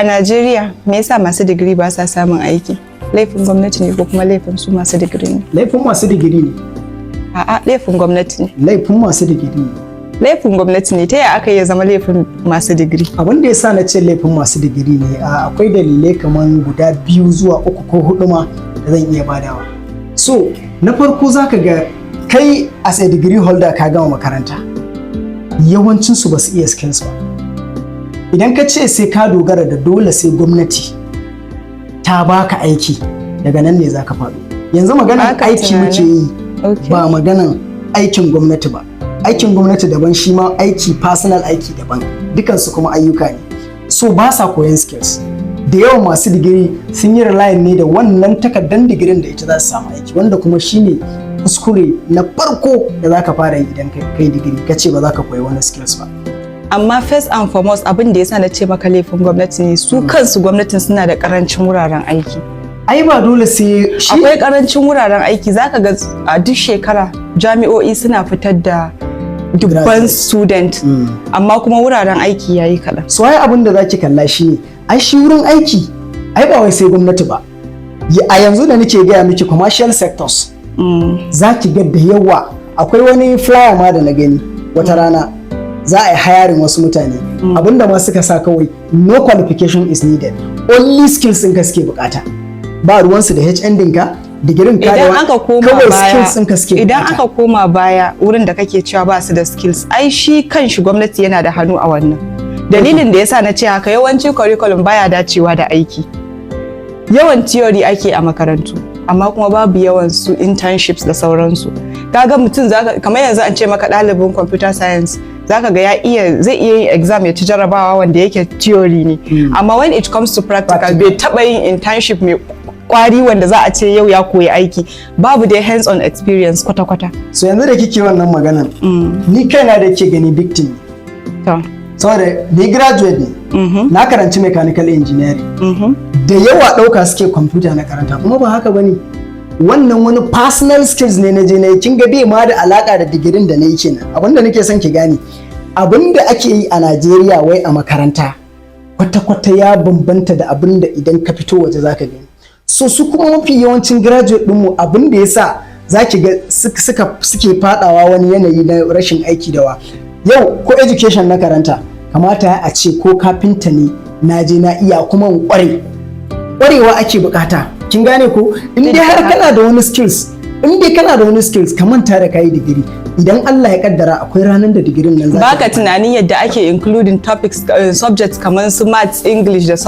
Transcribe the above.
A Najeriya, me yasa masu digiri ba sa samun aiki? Laifin gwamnati ne ko kuma laifin su masu digiri ne? Laifin masu digiri ne. A'a, laifin gwamnati ne. Laifin masu digiri ne. Laifin gwamnati ne. Ta yaya aka iya zama laifin masu digiri? Abin da ya sa na ce laifin masu digiri ne, akwai dalilai kamar guda biyu zuwa uku ko hudu ma da zan iya badawa. So na farko, zaka ga kai as a degree holder ka gama makaranta, yawancinsu ba su iya skills ba. Idan ka ce sai ka dogara da dole sai gwamnati ta baka aiki, daga nan ne za ka faɗo. Yanzu maganan Baka aiki muke yi, ba maganan aikin gwamnati ba. Aikin gwamnati daban, shi ma aiki personal aiki daban, dukansu kuma ayyuka ne. So ba sa koyan skills. Da yawan masu digiri sun yi relying ne da wannan takardar digirin, da ita za su samu aiki, wanda kuma shine kuskure na farko da za ka fara yi idan kai digiri ka ce ba za ka koyi wani skills ba. Amma first and foremost, abin da yasa na ce maka laifin gwamnati ne, su kansu gwamnatin suna da karancin wuraren aiki. Ai ba dole sai shi Akwai karancin wuraren aiki. Zaka ga a duk shekara jami'o'i suna fitar da dubban Graduates. student, amma kuma wuraren aiki yayi kaɗan. So ai abin da zaki kalla shi ne, ai shi wurin aiki ai ba wai sai gwamnati ba. A yanzu da nake gaya miki, commercial sectors za ki ga da yawa. Akwai wani flyer ma da na gani wata rana, za a yi hiring wasu mutane, abinda ma suka sa kawai "No qualification is needed, only skills" ɗinka suke bukata. Ba ruwansu da HND ɗinka, digirin ka da Idan aka koma kawai baya, skills ɗinka suke idan bukata. aka koma baya wurin da kake cewa ba su da skills, ai shi kanshi gwamnati yana da hannu a wannan. Dalilin da yasa na ce haka, yawanci curriculum baya dacewa da aiki. Yawan theory ake a makarantu, amma kuma babu yawan su internships da sauransu. Kaga mutum zaka, kamar yanzu an ce maka ɗalibin computer science, zaka ga ya iya, zai iya yin exam ya ci jarabawa wanda yake theory ne, amma when it comes to practical, Practical. bai taɓa yin internship mai kwari wanda za a ce yau ya koyi aiki. Babu dai hands on experience kwata-kwata. So yanzu da kike wannan maganan, ni kaina da ke gani victim ne, saboda ni graduate ne, na karanci mechanical engineering. Da yawa ɗauka suke computer na karanta, kuma ba haka bane. Wannan wani personal skills ne na je na yi. Kin ga bai ma da alaka da digirin da na yi kenan. Abinda nake son ki gane, abinda ake yi a Najeriya wai a makaranta kwata-kwata ya bambanta da abinda idan ka fito waje zaka gani. So su kuma mafi yawancin graduate ɗinmu, abinda ya sa za ki ga suke fadawa wani yanayi na rashin aiki da wa yau, ko education na karanta, kamata a ce ko kafinta ne na je na iya kuma in kware. Kwarewa ake bukata, kin gane ko? In dai har kana da wani skills, in dai kana da wani skills, ka manta da kayi digiri. Idan Allah ya kaddara akwai ranar da digirin nan za ta Baka tunanin yadda ake including topics, subjects kamar su maths, English da